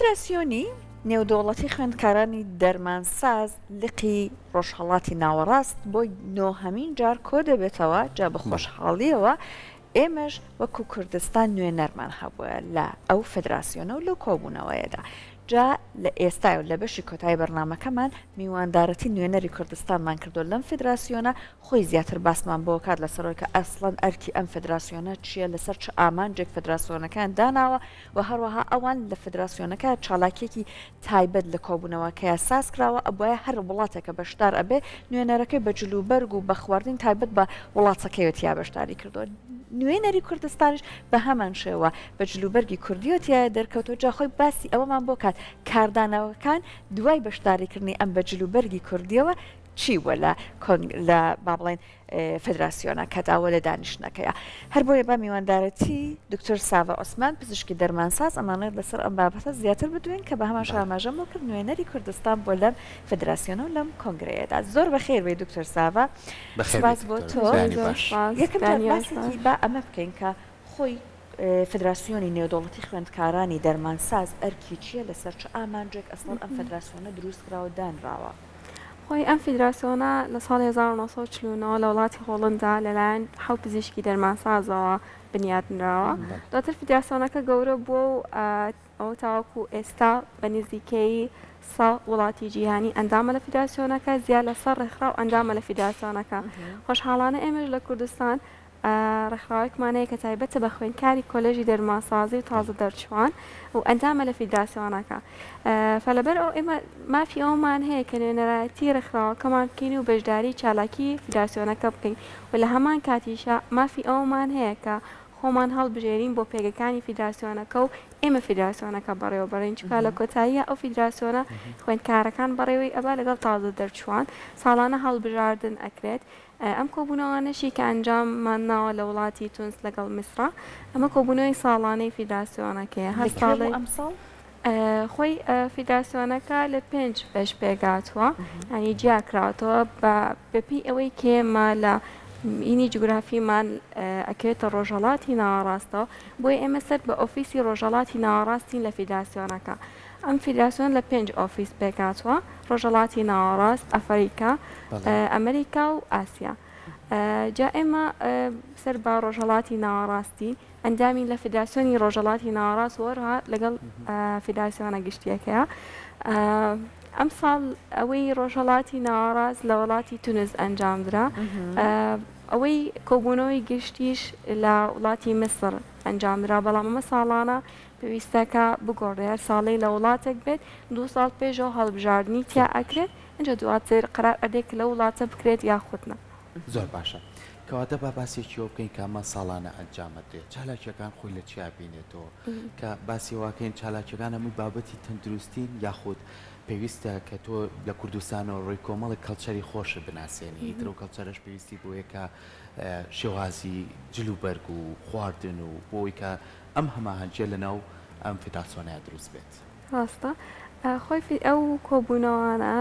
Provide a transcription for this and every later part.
فیدراسیۆنی نێودەوڵەتی خوێندکارانی دەرمانساز لقی ڕۆژهەڵاتی ناوەڕاست بۆ نۆهەمین جار کۆدەبێتەوە، جا بە خۆشحاڵیەوە ئێمەش وەکو کوردستان نوێنەرمان هەبووە لە ئەو فدراسیۆنە و لەو کۆبوونەوەیەدا. جا لە ئێستای و لە بەشی کۆتایی بەرنامەکەمان میواندارەتی نوێنەری کوردستانمان کردووە لەم فدراسیۆنە، خۆی زیاتر باسمان بۆ کات لەسەر ئەوەی کە ئەسڵەن ئەرکی ئەم فدراسیۆنە چییە، لەسەر چ ئامانجێک فدراسیۆنەکەیان داناوە و هەروەها ئەوان لە فدراسیۆنەکە چالاکیەکی تایبەت لە کۆبوونەوەکەیا ساز کراوە، ئەبوایە هەر وڵاتێک کە بەشدار ئەبێ نوێنەرەکەی بە جل و بەرگ و بە خواردنی تایبەت بە وڵاتەکەیەوە تیا بەشداری کردووە. نوێنەری کوردستانیش بە هەمان شێوە بە جل و بەرگی کوردیەوە تیایا دەرکەوتووە، جا خۆی باسی ئەوەمان بۆ کات کاردانەوەکان دوای بەشداریکردنی ئەم بە جل و بەرگی کوردیەوە چی بووە لە کۆنگ لە با بڵێین فدراسیۆنەکەدا و لە دانیشتنەکەیا. هەر بۆیە بە میواندارەتی دکتۆر ساڤە عوسمان پزیشکی دەرمانساز ئەمانەوێت لەسەر ئەم بابەتە زیاتر بدوێین کە بە هەمان شێوە ئاماژەم بۆ کرد نوێنەری کوردستان بووە لەم فدراسیۆنە و لەم کۆنگرەیەدا. زۆر بەخێر بێی دکتۆر ساڤە. بەخێر بێی سوپاس بۆ دکتۆر. تۆ. بەیانی زۆر باش. سوپاس. یەکەم جار بەیانی باش. باسێکی با ئەمە بکەین کە خۆی فدراسیۆنی نێودەوڵەتی خوێندکارانی دەرمانساز ئەرکی چییە، لەسەر چ ئامانجێک ئەسڵەن ئەم فدراسیۆنە دروست کراوە دانراوە؟ خۆی ئەم فیدراسیۆنە لە ساڵی 1949 لە وڵاتی هۆڵندا لەلایەن حەوت پزیشکی دەرمانسازەوە بنیات نراوە. دواتر فیدراسیۆنەکە گەورە بووە و ئەوە تاوەکو ئێستا بە نزیکەیی سە وڵاتی جیهانی ئەندامە لە فیدراسیۆنەکە، زیاد لە سە ڕێکخراو ئەندامە لە فیدراسیۆنەکە. خۆشحاڵانە ئێمەش لە کوردستان ڕێکخراوێکمان هەیە کە تایبەتە بە خوێندکاری کۆلێژی دەرمانسازی و تازە دەرچووان و ئەندامە لە فیدراسیۆنەکە. فلەبەر ئەو ئێمە مافی ئەومان هەیە کە نوێنەرایەتی ڕێکخراوەکەمان بکەین و بەشداری چالاکی فیدراسیۆنەکە بکەین و لە هەمان کاتیشا مافی ئەومان هەیە کە خۆمان هەڵبژێرین بۆ پێگەکانی فیدراسیۆنەکە و ئێمە فیدراسیۆنەکە بەڕێوەبەرین چونکە لە کۆتاییە ئەو فیدراسیۆنە خوێندکارەکان بەڕێوەی ئەبا لەگەڵ تازە دەرچووان ساڵانە هەڵبژاردن ئەکرێت ئەم کۆبوونەوانەشی کە ئەنجاممان ناوە لە وڵاتی تونس لەگەڵ میسرا، ئەمە کۆبوونەوەی ساڵانەی فیدراسیۆنەکەیە. هەر لە کوێ بوو ساڵێک ئەمساڵ؟ خۆی فیدراسیۆنەکە لە پێنج بەش پێکهاتووە، یانی جیا کراوەتەوە بە بەپێی ئەوەی کە ئێمە لە مینی جوگرافیمان ئەکەوێتە ڕۆژهەڵاتی ناوەڕاستەوە، بۆیە ئێمە سەر بە ئۆفیسی ڕۆژهەڵاتی ناوەڕاستین لە فیدراسیۆنەکە. ئەم فیدراسیۆن لە پێنج ئۆفیس پێکهاتووە، ڕۆژهەڵاتی ناوەڕاست، ئەفەریکا، ئەمریکا و ئاسیا. جا ئێمە سەر بە ڕۆژهەڵاتی ناوەڕاستین، ئەندامین لە فیدراسیۆنی ڕۆژهەڵاتی ناوەڕاست و هەروەها لەگەڵ فیدراسیۆنە گشتییەکەیە. ئەمساڵ ئەوەی ڕۆژهەڵاتی ناوەڕاست لە وڵاتی تونس ئەنجامدرا. ئەوەی کۆبوونەوەی گشتیش لە وڵاتی میسر ئەنجامدرا، بەڵام ئەمە ساڵانە پێویستە کە بگۆڕدرێ هەر ساڵەی لە وڵاتێک بێت دوو ساڵ پێشەوە هەڵبژاردنی تیا ئەکرێت ئینجا دواتر قەرار ئەدرێت کە لەو وڵاتە بکرێت یاخود نا. زۆر باشە کەواتە با باسێکی ئەوە بکەین کە ئەمە ساڵانە ئەنجام ئەدرێت چالاکیەکان خۆی لە چیا بینێتەوە کە باسی ئەوە کەین چالاکیەکان هەمووی بابەتی تەندروستین یاخود پێویستە کە تۆ لە کوردستانەوە ڕۆی کۆمەڵێک کەڵچەری خۆشت بناسێنی ئیتر ئەو کەڵچەرەش پێویستی بۆیە کە شێوازی جل و بەرگ و خواردن و بۆ ئەوەی کە ئەم هەماهەنگیە لەناو ئەم فیدراسیۆنەیا دروست بێت. ڕاستە خۆی ئەو کۆبوونەوانە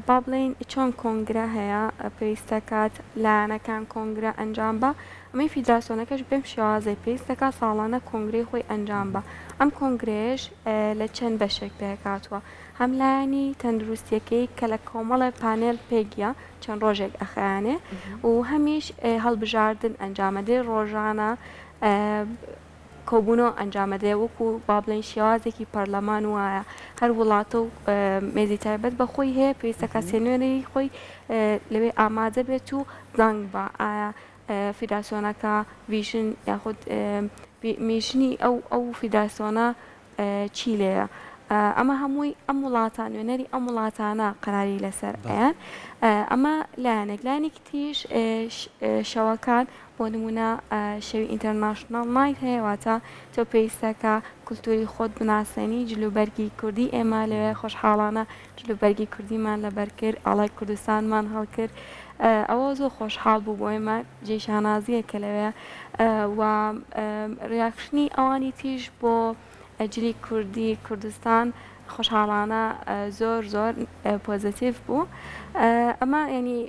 با بڵێین چۆن کۆنگرە هەیە پێویستە کات لایەنەکان کۆنگرە ئەنجام بە ئەمەی فیدراسیۆنەکەش بەم شێوازەی پێویست دەکات ساڵانە کۆنگرەی خۆی ئەنجام بە ئەم کۆنگرەیەش لە چەند بەشێک پێکهاتووە هەم لایەنی تەندروستیەکەی کە لە کۆمەڵێ پانێل پێکیە چەند ڕۆژێک ئەخایەنێ و هەمیش هەڵبژاردن ئەنجامەدرێ ڕۆژانە کۆبوونەوە ئەنجامەدرێ وەکو با بڵێین شێوازێکی پەرلەمان وایە هەر وڵاتە و مێزی تایبەت بە خۆی هەیە پێویستە کەسێ نوێنەری خۆی لەوێ ئامادە بێت و دەنگ بە ئایا فیدراسیۆنەکە vision یاخود mission ی ئەو ئەو فیدراسیۆنە چی لێیە ئەمە هەمووی ئەم وڵاتان نوێنەری ئەم وڵاتانە قەراری لەسەر ئەیان ئەمە لایەنێک لایەنێکی تریش شەوەکان بۆ نمونە شەوی international night هەیە واتە تۆ پێویستە کە کولتوری خۆت بناسێنی جلوبەرگی کوردی ئێمە لەوێ خۆشحاڵانە جلوبەرگی کوردیمان لەبەر کرد ئاڵای کوردستانمان هەڵکرد ئەوە زۆر خۆشحاڵ بوو بۆ ئێمە جێی شانازییە کە لەوێ و reaction ی ئەوانی تیش بۆ جلی کوردی کوردستان خۆشحاڵانە زۆر زۆر positive بوو ئەمە ینی.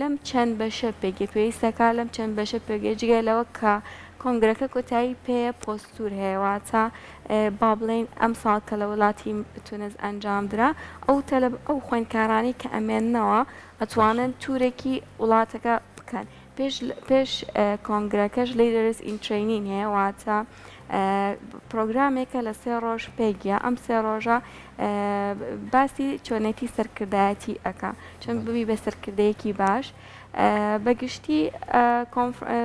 لەم چەند بەشە پێکدێ پێویستەکە لەم چەند بەشە پێکدێ جگە لەوە کە کۆنگرەکە کۆتایی پێیە post tour هەیە واتە با بڵێین ئەمساڵ کە لە وڵاتی تونس ئەنجامدرا ئەو تەلەب ئەو خوێندکارانەی کە ئەمێننەوە ئەتوانن تورێکی وڵاتەکە بکەن پێش پێش کۆنگرەکەش leaders in training هەیە واتە پرۆگرامێکە لە سێ ڕۆژ پێکیە ئەم سێ ڕۆژە باسی چۆنێتی سەرکردایەتی ئەکا چۆن ببی بە سەرکردەیەکی باش بەگشتی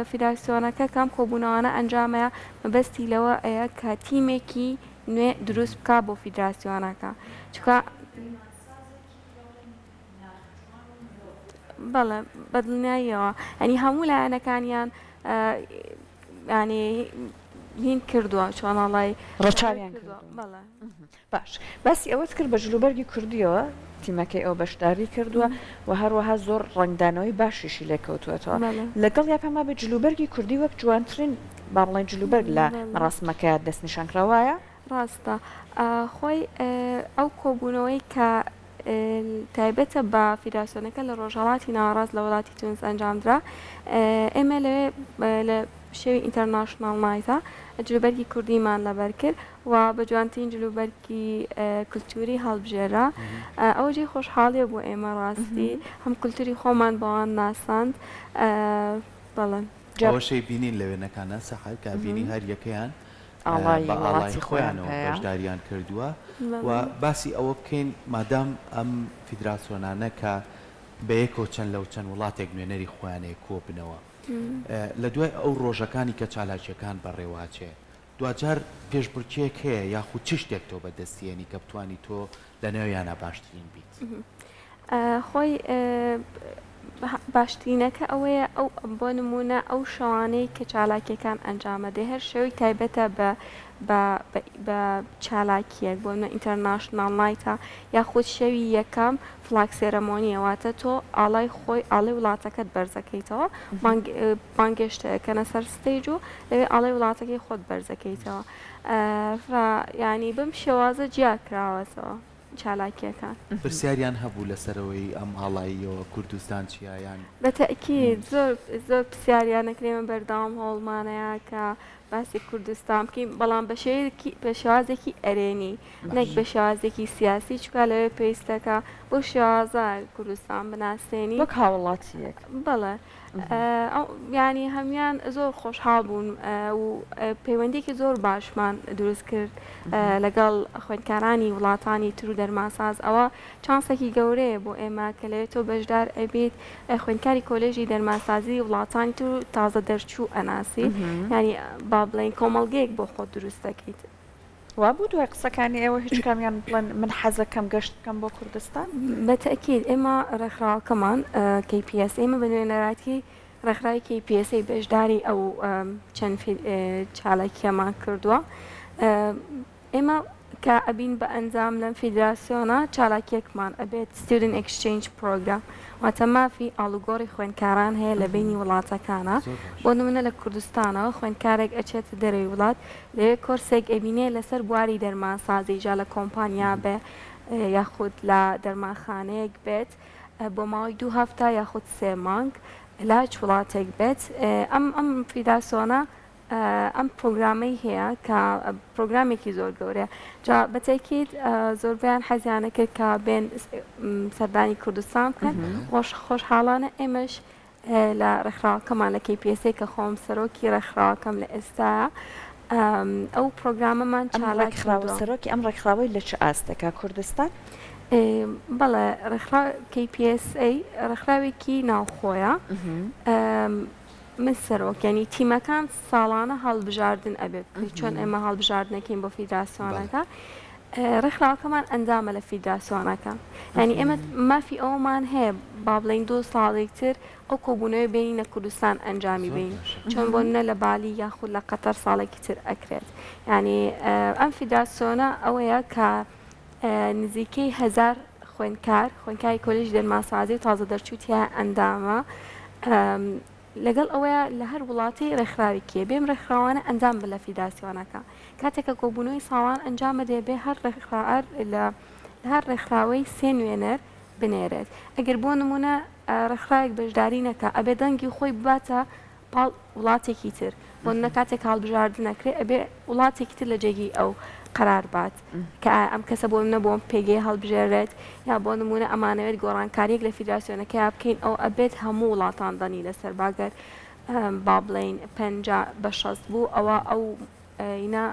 فیدراسیۆنەکە کام کۆبوونەوانە ئەنجامەیە مەبەستی لەوە ئەیە کە تیمێکی نوێ دروست بکا بۆ فیدراسیۆنەکە چونکە بەڵێ بەدڵنیاییەوە ئەنی هەموو لایەنەکانیان ینی هین کردووە چۆناڵای ڕەچاویان کردووە بەڵێ باش باسی ئەوەت کرد بە جلوبەرگی کوردیەوە تیمەکەی ئەو بەشداری کردووە و هەروەها زۆر ڕەنگدانەوەی باشیشی لێکەوتووەتەوە لەگەڵ یا پێم وابێ جلوبەرگی کوردی وەک جوانترین با بڵێین جلوبەرگ لە مەراسمەکە دەستنیشان کرا وایە؟ ڕاستە خۆی ئەو کۆبوونەوەی کە تایبەتە بە فیدراسیۆنەکە لە ڕۆژهەڵاتی ناوەڕاست لە وڵاتی تونس ئەنجامدرا ئێمە لەوێ لە شەوی international night ە جلوبەرگی کوردیمان لەبەر کرد و بە جوانترین جلوبەرگی کولتووری هەڵبژێرا ئەوە جێی خۆشحاڵیە بۆ ئێمە ڕاستی هەم کولتوری خۆمان بەوان ناساند بەڵێ. ئەوەشەی بینین لە وێنەکانا سەحەر کە بینی هەر یەکەیان ئاڵای بە ئاڵای وڵاتی خۆیان خۆیانەوە پێیە. بەشداریان کردووە و بەڵێ. باسی ئەوە بکەین مادام ئەم فیدراسۆنانە کە بەیەکەوە چەند لەو چەند وڵاتێک نوێنەری خۆیان هەیە کۆبنەوە لە دوای ئەو ڕۆژەکانی کە چالاکیەکان بەڕێوەئەچێ دواجار پێشبڕکێیەک هەیە یاخود چ شتێک تۆ بەدەست دێنی کە بتوانی تۆ لەنێویانا باشترین بیت؟ خۆی باشترینەکە ئەوەیە ئەو بۆ نموونە ئەو شەوانەی کە چالاکیەکان ئەنجامەدەی هەر شەوەی تایبەتە بە بە چالاکیەک بۆ نموونە international night ە یاخود شەوی یەکەم flag ceremony یە واتە تۆ ئاڵای خۆی ئاڵای وڵاتەکەت بەرزەکەیتەوە بانگێشتە ئەکەنە سەر stage و لەوێ ئاڵای وڵاتەکەی خۆت بەرزەکەیتەوە یانی بەم شێوازە جیا کراوەتەوە چالاکیەکان. پرسیاریان هەبوو لەسەرەوەی ئەم ئاڵاییەوە کوردستان چیە یان؟ بە تەئکید زۆر زۆر پرسیاریان ئەکرێ ئێمە بەردەوام هەوڵمانەیە کە باسی کوردستان بکەین بەڵام بە شێوەیەکی بە شێوازێکی ئەرێنی نەک بە شێوازێکی سیاسی چونکە لەوێ پێویستەکە بەو شێوازە کوردستان بناسێنی. وەک هاوڵاتییەک. بەڵێ یانی هەموان زۆر خۆشحاڵ بوون و پەیوەندیەکی زۆر باشمان دروست کرد لەگەڵ خوێندکارانی وڵاتانی تر و دەرمانساز ئەوە چانسێکی گەورەیە بۆ ئێمە کە لەوێ تۆ بەشدار ئەبیت خوێندکاری کۆلێژی دەرمانسازی وڵاتانی تر و تازە دەرچوو ئەناسی یانی با بڵێین کۆمەڵگەیەک بۆ خۆت دروست دەکەیت. وابوو دوای قسەکانی ئێوە هیچ کامیان بڵێن من حەزەکەم گەشت بکەم بۆ کوردستان؟ بە تەئکید ئێمە ڕێکخراوەکەمان KPS ئێمە بە نوێنەرایەتی ڕێکخراوی KPSA بەشداری ئەو چەند چالاکیەمان کردووە. ئێمە کە ئەبین بە ئەنجام لەم فیدراسیۆنە چالاکیەکمان ئەبێت Student Exchange Program واتە مافی ئاڵوگۆڕی خوێندکاران هەیە لە بەینی وڵاتەکانا بۆ نمونە لە کوردستانەوە خوێندکارێک ئەچێتە دەرەوەی وڵات لەوێ کۆرسێک ئەبینێ لەسەر بواری دەرمانسازی جا لە کۆمپانیا بێ یاخود لە دەرمانخانەیەک بێت بۆ ماوەی دوو هەفتە یاخود سێ مانگ لە هەچ وڵاتێک بێت ئەم ئەم فیدراسیۆنە ئەم پرۆگرامەی هەیە کە پرۆگرامێکی زۆر گەورەیە جا بە تەئکید زۆربەیان حەزیانە کرد کە بێن سەردانی کوردستان بکەن خۆش خۆشحاڵانە ئێمەش لە ڕێکخراوەکەمان لە KPSA کە خۆم سەرۆکی ڕێکخراوەکەم لە ئێستایا ئەو پرۆگرامەمان ئەم چالاک ڕێکخراوە کردووە. سەرۆکی ئەم ڕێکخراوەی لە چ ئاستێکە کوردستان؟ بەڵێ ڕێکخراو KPSA ڕێکخراوێکی ناوخۆیە من سەرۆک یانی تیمەکان ساڵانە هەڵبژاردن ئەبێ بکرێت چۆن ئێمە هەڵبژاردنەکەین بۆ فیدراسیۆنەکە ڕێکخراوەکەمان ئەندامە لە فیدراسیۆنەکە یانی ئێمە مافی ئەومان هەیە با بڵین دو ساڵێک تر ئەو کۆبوونەوەی بینینە کوردستان ئەنجامی بین چۆن بۆ نە لە بالی یاخود لە قەتەر ساڵێکی تر ئەکرێت ینی ئەم فیدراسیۆنە ئەوەیە کە نزیکەی هزار خوێندکار خوێندکاری کۆلێژی دەرمانسازی و تازە دەرچوو تیا ئەندامە لەگەڵ ئەوەیا لە هەر وڵاتەی ڕێکخراوێکی هەیە بێم ڕێکخراوانە ئەندام بن لە فیدراسیۆنەکە کاتێک کە کۆبوونەوەی ساڵان ئەنجام بدرێ بێ هەر ڕێکخراوە لە هەر ڕێکخراوەی سێ نوێنەر بنێرێت ئەگەر بۆ نموونە. ڕێکخراوێک بەشداری نەکا ئەبێ دەنگی خۆی بباتە پاڵ وڵاتێکی تر بۆ نمونە کاتێک هەڵبژاردن ئەکرێ ئەبێ وڵاتێکی تر لە جێگەی ئەو قەرار بات کە ئایا ئەم کەسە بۆ نمونە بۆ ئەم پێگەیە هەڵبژێرێت یا بۆ نمونە ئەمانەوێت گۆڕانکاریەک لە فیدراسیۆنەکەیا بکەین ئەو ئەبێت هەموو وڵاتان دەنگی لەسەر با گەر با بڵێین 50 بە 60 بوو ئەوە ئەو ینە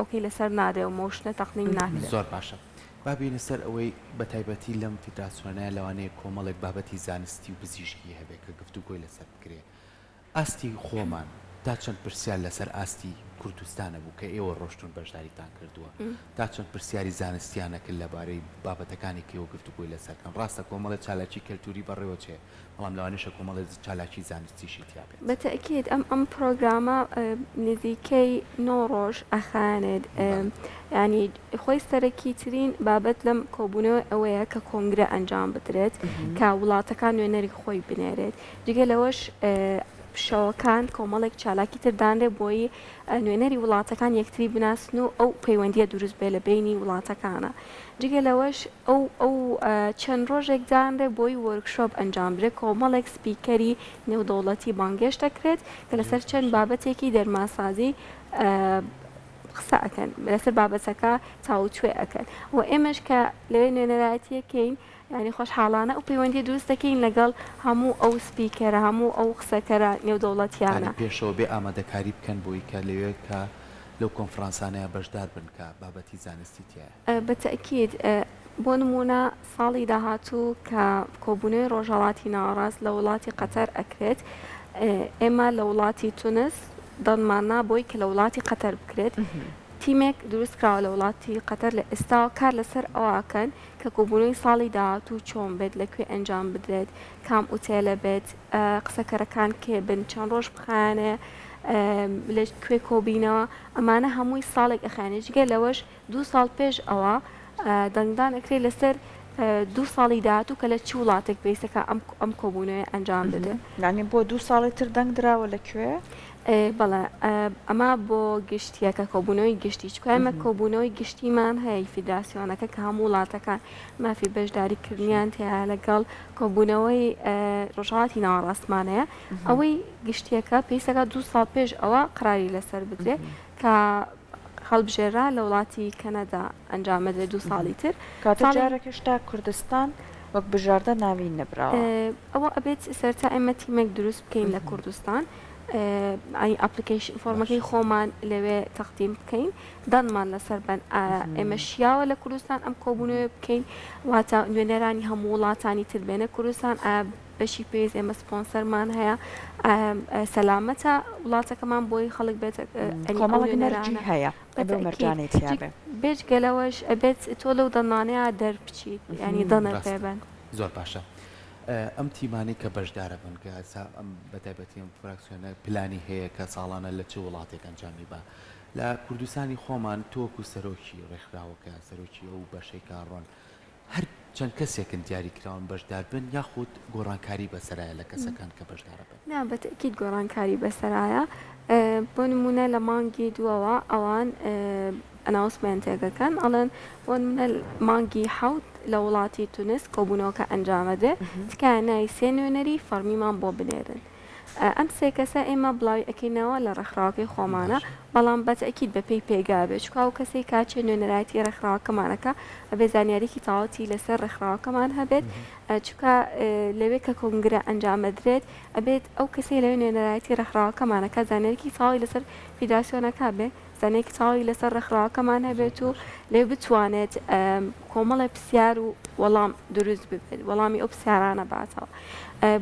okay لەسەر نادرێ و motion ە تەقدیم ناکرێت. زۆر باشە با بێینە سەر ئەوەی بە تایبەتی لەم فیدراسیۆنە لەوانەیە کۆمەڵێک بابەتی زانستی و پزیشکی هەبێ کە گفتوگۆی لەسەر بکرێ ئاستی خۆمان تا چەند پرسیار لەسەر ئاستی کوردستانە بوو کە ئێوە ڕۆشتوون بەشداریتان کردووە تا چەند پرسیاری زانستیانە کرد لەبارەی بابەتەکانی کە ئێوە گفتوگۆی لەسەر کەن ڕاستە کۆمەڵێ چالاکی کەلتوری بەڕێوە چێ بەڵام لەوانەشە کۆمەڵێ چالاکی زانستیشی تیا بێت. بە تەئکید ئەم ئەم پرۆگرامە نزیکەی نۆ ڕۆژ ئەخایەنێت یانی خۆی سەرەکی ترین بابەت لەم کۆبوونەوە ئەوەیە کە کۆنگرە ئەنجام بدرێت کە وڵاتەکان نوێنەری خۆی بنێرێت جگە لەوەش شەوەکان کۆمەڵێک چالاکی تر دانرێ بۆی نوێنەری وڵاتەکان یەکتری بناسن و ئەو پەیوەندیە دروست بێ لە بینی وڵاتەکانە جگە لەوەش ئەو ئەو چەند ڕۆژێک دانرێ بۆی workshop ئەنجام بدرێت کۆمەڵێک speaker ی نێودەوڵەتی بانگێشت دەکرێت کە لەسەر چەند بابەتێکی دەرمانسازی قسە ئەکەن لەسەر بابەتەکە تاوتوێ ئەکەن و ئێمەش کە لەوێ نوێنەرایەتیەکەین یانی خۆشحاڵانە ئەو پەیوەندیە دروست دەکەین لەگەڵ هەموو ئەو speaker ە هەموو ئەو قسەکەرە نێودەوڵەتیانە. یانی پێشەوە بێ ئامادەکاری بکەن بۆی کە لەوێ کە لەو کۆنفرانسانەیا بەشدار بن کە بابەتی زانستی تیایە. بە تەئکید، بۆ نموونە ساڵی داهاتوو کە کۆبوونەوەی ڕۆژهەڵاتی ناوەڕاست لە وڵاتی قەتەر ئەکرێت، ئێمە لە وڵاتی تونس دەنگمان نا بۆی کە لە وڵاتی قەتەر بکرێت. تیمێک دروست کراوە لە وڵاتی قەتەر لە ئێستاوە کار لەسەر ئەوە ئەکەن کە کۆبوونەوەی ساڵی داهاتوو چۆن بێت، لە کوێ ئەنجام بدرێت، کام ئوتێلە بێت، قسەکەرەکان کێ بن، چەند ڕۆژ بخایەنێ، لە کوێ کۆبینەوە، ئەمانە هەمووی ساڵێک ئەخایەنێ. جگە لەوەش دوو ساڵ پێش ئەوە دەنگدان ئەکرێت لەسەر دوو ساڵی داهاتوو کە لە چ وڵاتێک پێویستە کە ئەم ئەم کۆبوونەوەیە ئەنجام بدرێت. یانی بۆ دوو ساڵی تر دەنگ دراوە لە کوێ؟ بەڵێ ئەمە بۆ گشتییەکە کۆبوونەوەی گشتی چونکە ئێمە کۆبوونەوەی گشتیمان هەیە فیدراسیۆنەکە کە هەموو وڵاتەکان مافی بەشداری کردنیان تیایە لەگەڵ کۆبوونەوەی ڕۆژهەڵاتی ناوەڕاستمان هەیە ئەوەی گشتییەکە پێویستەکە دوو ساڵ پێش ئەوە قەراری لەسەر بدرێت کە هەڵبژێررا لە وڵاتی کەنەدا ئەنجامەدرێت دوو ساڵی تر. کەواتە جارێک هێشتا کوردستان وەک بژاردە ناوی نەبراوە. ئەوە ئەبێت سەرەتا ئێمە تیمێک دروست بکەین لە کوردستان application فۆرمەکەی خۆمان لەوێ تەقدیم بکەین دەنگمان لەسەر بەن ئایا ئێمە شیاوە لە کوردستان ئەم کۆبوونەوەیە بکەین واتە نوێنەرانی هەموو وڵاتانی تر بێنە کوردستان ئایا بەشی پێویست ئێمە سپۆنسەرمان هەیە سەلامەتە وڵاتەکەمان بۆی خەڵک بێت کۆمەڵێک مەرجی هەیە ئەبێ مەرجانەی تیا بێ. بێجگە لەوەش ئەبێت تۆ لەو دەنانەیە دەربچیت یانی دەنت پێ بەن. زۆر باشە ئەم تیمانەی کە بەشدارەبن کە بە تایبەتی ئەم فراکسیۆنە پلانی هەیە کە ساڵانە لە چ وڵاتێک ئەنجامی با لە کوردستانی خۆمان تۆ وەکو سەرۆکی ڕێکخراوەکە سەرۆکی ئەو بەشەی کە ڕۆن هەر چەند کەسێکن دیاری کراون بەشدار بن یاخود گۆڕانکاری بەسەرایە لە کەسەکان کە بەشدارەبن؟ نا بە تەئکید گۆڕانکاری بەسەرایە بۆ نموونە لە مانگی دووەوە ئەوان announcement ێک ئەکەن ئەڵێن بۆ نموونە مانگی حەوت لە وڵاتی تونس کۆبوونەوەکە ئەنجامەدرێ تکایە ناوی سێ نوێنەری فەڕمیمان بۆ بنێرن ئەم سێ کەسە ئێمە بڵاوی ئەکەینەوە لە ڕێکخراوەکەی خۆمانە بەڵام بە تەئکید بە پێی پێگا بێت چونکە ئەو کەسەی کە چێ نوێنەرایەتی ڕێکخراوەکەمان ئەکا ئەبێ زانیاریکی تەواوەتی لەسەر ڕێکخراوەکەمان هەبێت چونکە لەوێ کە کۆنگرە ئەنجام ئەدرێت ئەبێت ئەو کەسەی لەوێ نوێنەرایەتی ڕێکخراوەکەمان ئەکا زانیاریکی تەواوی لەسەر فیدراسیۆنەکە بێ زانیاریکی تەواوی لەسەر ڕێکخراوەکەمان هەبێت و لەوێ بتوانێت کۆمەڵێ پرسیار و وەڵام دروست ببێت وەڵامی ئەو پرسیارانە باتەوە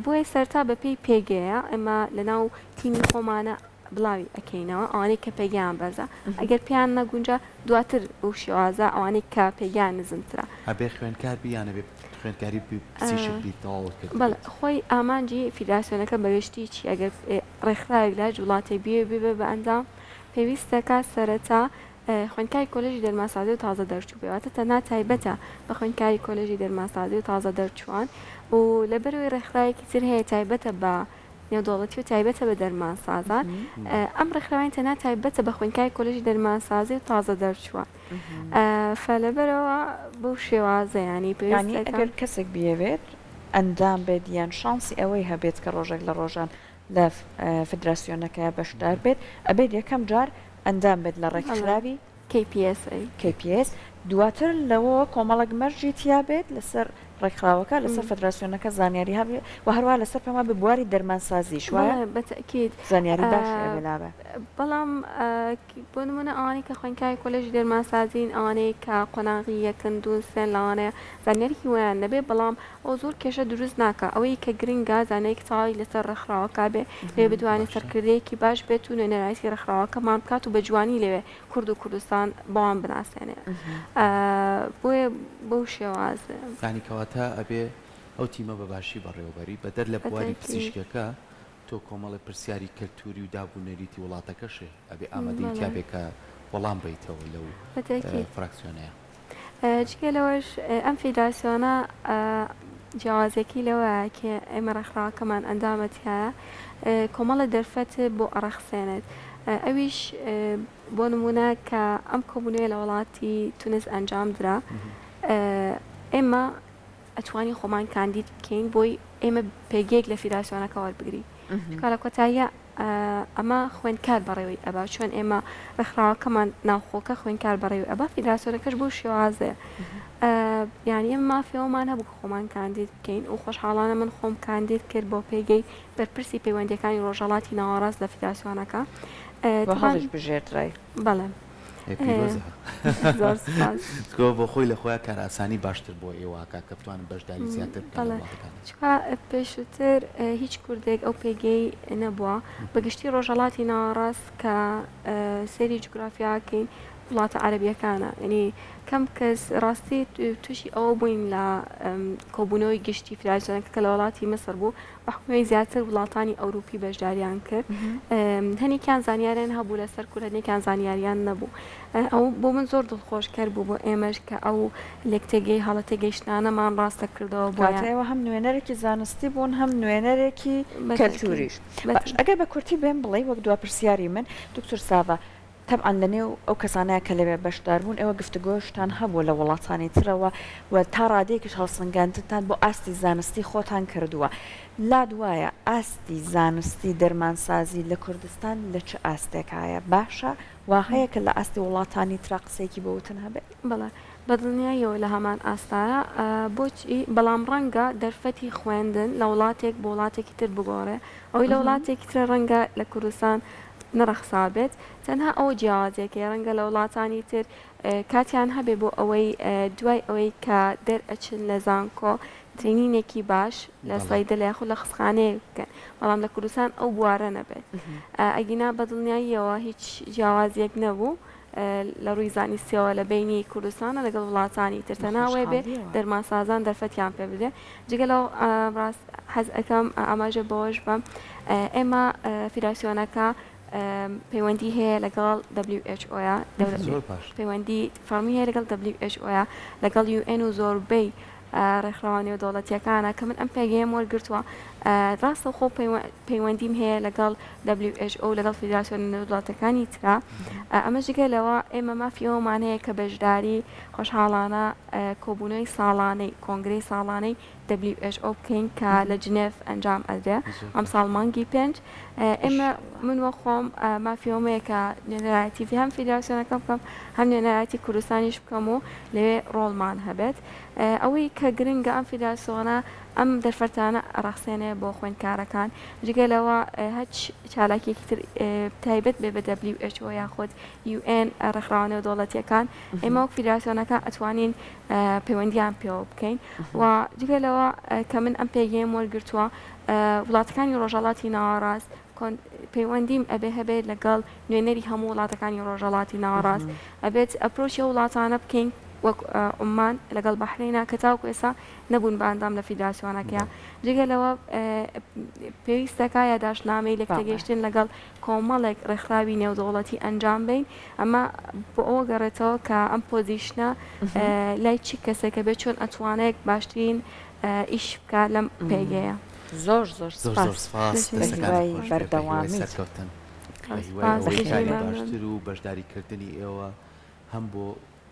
بۆیە سەرتا بەپێی پێگەیە ئێمە لەناو تیمی خۆمانە بڵاوی ئەکەینەوە ئەوانەی کە پێگەیان بەرزە ئەگەر پێیان نەگونجا دواتر بەو شێوازە ئەوانەی کە پێگەیان نزمترە. ئەبێ خوێندکار بی یان ئەبێ خوێندکاری پزیشک بی تەواوت کردبێت؟ بەڵێ خۆی ئامانجی فیدراسیۆنەکە بەگشتی چیە ئەگەر ڕێکخراوێک لە هەچ وڵاتێک بیەوێ ببێ بە ئەندام پێویست دەکات سەرەتا خوێندکاری کۆلێژی دەرمانسازی و تازە دەرچوو بێ واتە تەنها تایبەتە بە خوێندکاری کۆلێژی دەرمانسازی و تازە دەرچووان و لەبەرەوەی ڕێکخراوێکی تر هەیە تایبەتە بە نێودەوڵەتی و تایبەتە بە دەرمانسازان ئەم ڕێکخراوەی تەنها تایبەتە بە خوێندکاری کۆلێژی دەرمانسازی و تازە دەرچووان فلەبەرەوە بەو شێوازە ینی پێویست ئەگەر کەسێک بیەوێت. ئەندام بێت یان شانسی ئەوەی هەبێت کە ڕۆژێک لە ڕۆژان لە فدراسیۆنەکەیا بەشدار بێت ئەبێت یەکەم جار ئەندام بێت لە ڕێکخراوی KPSA. KPS، دواتر لەوەوە کۆمەڵێک مەرجی تیا بێت لەسەر ڕێکخراوەکە لەسەر فەدراسیۆنەکە زانیاری هەبێ و هەروەها لەسەر پێم وابێ بواری دەرمانسازیش وایە؟ بەڵێ بە تەئکید. زانیاری باشی ئەبێ لابێ. بەڵام بۆ نموونە ئەوانەی کە خوێندکاری کۆلێژی دەرمانسازین ئەوانەی کە قۆناغی یەکن دوون سێن لەوانەیە زانیاریی وایان نەبێ بەڵام ئەوە زۆر کێشە دروست ناکا ئەوەی کە گرنگە زانایەکی تەواوی لەسەر ڕێکخراوەکە بێ لەوێ بتوانێ سەرکردەیەکی باش بێت و نوێنەرایەتی ڕێکخراوەکەمان بکات و بە جوانی لەوێ کورد و کوردستان بەوان بناسێنێ بۆیە بەو شێوازە. یانی کەواتە ئەبێ ئەو تیمە بە باشی بەڕێوەبەری، بەدەر لە بواری پزیشکیەکە تۆ کۆمەڵێ پرسیاری کەلتوری و داب و نەریتی وڵاتەکەشێ ئەبێ ئامادەیی تیا بێ کە وەڵام بەیتەوە لەو فراکسیۆنەیە. جگە لەوەش ئەم فیدراسیۆنە جیاوازیەکەی لەوەیە کە ئێمە ڕێکخراوەکەمان ئەندامە تیایە کۆمەڵە دەرفەت بۆ ئەڕەخسێنێت ئەویش بۆ نمونە کە ئەم کۆبوونەوەی لە وڵاتی تونس ئەنجام درا ئێمە ئەتوانین خۆمان کاندید بکەین بۆی ئێمە پێگەیەک لە فیدراسیۆنەکە وەربگرین چونکە لە کۆتاییە ئەمە خوێندکار بەڕێوەی ئەبا چۆن ئێمە ڕێکخراوەکەمان ناوخۆکە خوێندکار بەڕێوەی ئەبا فیدراسیۆنەکەش بۆ شێوازەیە یعنی ئێمە مافی ئەومان هەبوو کە خۆمان کاندید بکەین و خۆشحاڵانە من خۆم کاندید کرد بۆ پێگەی بەرپرسی پەیوەندیەکانی ڕۆژهەڵاتی ناوەڕاست لە فیدراسیۆنەکە هەڵیش بژێردرای. بەڵێ. پیرۆزە. زۆر سوپاس. چونکە بۆ خۆی لە خۆیا کارئاسانی باشتر بۆ ئێوە ئەکا کە بتوانن بەشداری زیاتر بکەن لە وڵاتەکاندا. چونکە پێشووتر هیچ کوردێک ئەو پێگەی نەبووە. بە گشتی ڕۆژهەڵاتی ناوەڕاست کە سەیری جوگرافیا کەین وڵاتە عەرەبییەکانە یعنی کەم کەس ڕاستی تووشی ئەوە بووین لە کۆبوونەوەی گشتی فیدراسیۆنەکە کە لە وڵاتی میسر بوو بە حوکمی زیاتر وڵاتانی ئەوروپی بەشداریان کرد هەنێکیان زانیاریان هەبوو لەسەر کورد هەنێکیان زانیاریان نەبوو ئەو بۆ من زۆر دڵخۆشکەر بوو بۆ ئێمەش کە ئەو لێکتێگەی هەڵە تێگەیشتنانەمان ڕاستە کردەوە بۆیان. کاتە ئێوە هەم نوێنەرێکی زانستی بوون هەم نوێنەرێکی کەلتوریش. باش ئەگەر بە کورتی بێم بڵێی وەک دوا پرسیاری من دکتور ساڤا تەبعەن لە نێو ئەو کەسانە کە لەوێ بەشدار بوون ئێوە گفتوگۆشتان هەبووە لە وڵاتانی ترەوە و تا ڕادەیەکیش هەڵسەنگاندنتان بۆ ئاستی زانستی خۆتان کردووە. لات وایە ئاستی زانستی دەرمانسازی لە کوردستان لە چ ئاستێکایە؟ باشە؟ وا هەیە کە لە ئاستی وڵاتانی ترا قسەیەکی بۆ وتن هەبێت؟ بەڵێ بە دڵنیاییەوە لە هەمان ئاستایە. بۆچی؟ بەڵام ڕەنگە دەرفەتی خوێندن لە وڵاتێک بۆ وڵاتێکی تر بگۆڕێ. ئەوەی لە وڵاتێکی ترە ڕەنگە لە کوردستان نەڕەخسابێت، تەنها ئەوە جیاوازیەکەی، ڕەنگە لە وڵاتانی تر کاتیان هەبێ بۆ ئەوەی دوای ئەوەی کە دەرئەچن لە زانکۆ training ێکی باش لە صەیدەلە یاخود لە خەستخانەیەک بکەن، بەڵام لە کوردستان ئەو بوارە نەبێت. ئەگینا بە دڵنیاییەوە هیچ جیاوازیەک نەبوو لە ڕووی زانستیەوە لە بەینی کوردستانە لەگەڵ وڵاتانی تر، تەنها وەی بێ دەرمانسازان دەرفەتیان پێ بدرێ. جگە لەو ڕاست حەز ئەکەم ئاماژە بەوەش بەم ئێمە فیدراسیۆنەکە پەیوەندی هەیە لەگەڵ WHO یا پەیوەندی فەڕمی هەیە لەگەڵ WHO یا لەگەڵ UN و زۆربەی ڕێکخراوە نێودەوڵەتیەکانە کە من ئەم پێگەیەم وەرگرتووە ڕاستەوخۆ پەیوەندیم هەیە لەگەڵ WHO لەگەڵ فیدراسیۆنە نێودەوڵەتەکانی ترا ئەمە جگە لەوە ئێمە مافی ئەوەمان هەیە کە بەشداری خۆشحاڵانە کۆبوونەوەی ساڵانەی کۆنگرەی ساڵانەی WHO بکەین کە لە جنێف ئەنجام ئەدرێ ئەمساڵ مانگی پێنج ئێمە من وە خۆم مافی ئەوەم هەیە کە نوێنەرایەتی هەم فیدراسیۆنەکە بکەم هەم نوێنەرایەتی کوردستانیش بکەم و لەوێ ڕۆڵمان هەبێت ئەوەی کە گرنگە ئەم فیدراسیۆنە ئەم دەرفەتانە ئەڕەخسێنێ بۆ خوێندکارەکان جگە لەوە هەچ چالاکیەکی تر تایبەت بێ بە WHO یاخود UN ڕێکخراوە نێودەوڵەتیەکان ئێمە وەک فیدراسیۆنەکە ئەتوانین پەیوەندیان پێوە بکەین و جگە لەوە کە من ئەم پێگەیەم وەرگرتووە وڵاتەکانی ڕۆژهەڵاتی ناوەڕاست پەیوەندیم ئەبێ هەبێت لەگەڵ نوێنەری هەموو وڵاتەکانی ڕۆژهەڵاتی ناوەڕاست ئەبێت approach ی ئەو وڵاتانە بکەین وەک عومان لەگەڵ بەحرەینە کە تاوەکو ئێستا نەبوون بە ئەندام لە فیدراسیۆنەکەیا جگە لەوە پێویستەکە یاداشتنامەی لێکتێگەیشتن لەگەڵ کۆمەڵێک ڕێکخراوی نێودەوڵەتی ئەنجام بەین، ئەمە بۆ ئەوە گەڕێتەوە کە ئەم position ە لای چی کەسێکە بێت چۆن ئەتوانێت باشترین ئیش بکات لەم پێگەیە. زۆر زۆر زۆر زۆر سپاس سپاس دەستەکانت بەهیوای خۆش بێ بەهیوای بەردەوامیت. سەرکەوتن بەهیوای سپاس ئەوەی بژی کاری مەمنون. باشتر و بەشداری کردنی ئێوە هەم بۆ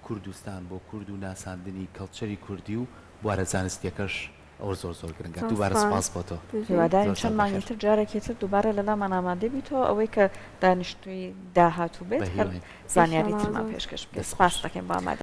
کوردستان بۆ کورد و ناساندنی کەڵچەری کوردی و بوارە زانستیەکەش. ئەوە زۆر زۆر گرنگە. دووبارە سپاس بۆ تۆ. هیوادارین چەند مانگی تر جارێکی تر دووبارە لەلامان ئامادە بیتەوە ئەوەی کە دانیشتووی داهاتوو بێت هەر زانیاری ترمان پێشکەش بکەیت. سپاست دەکەین بۆ ئامادەبوونت.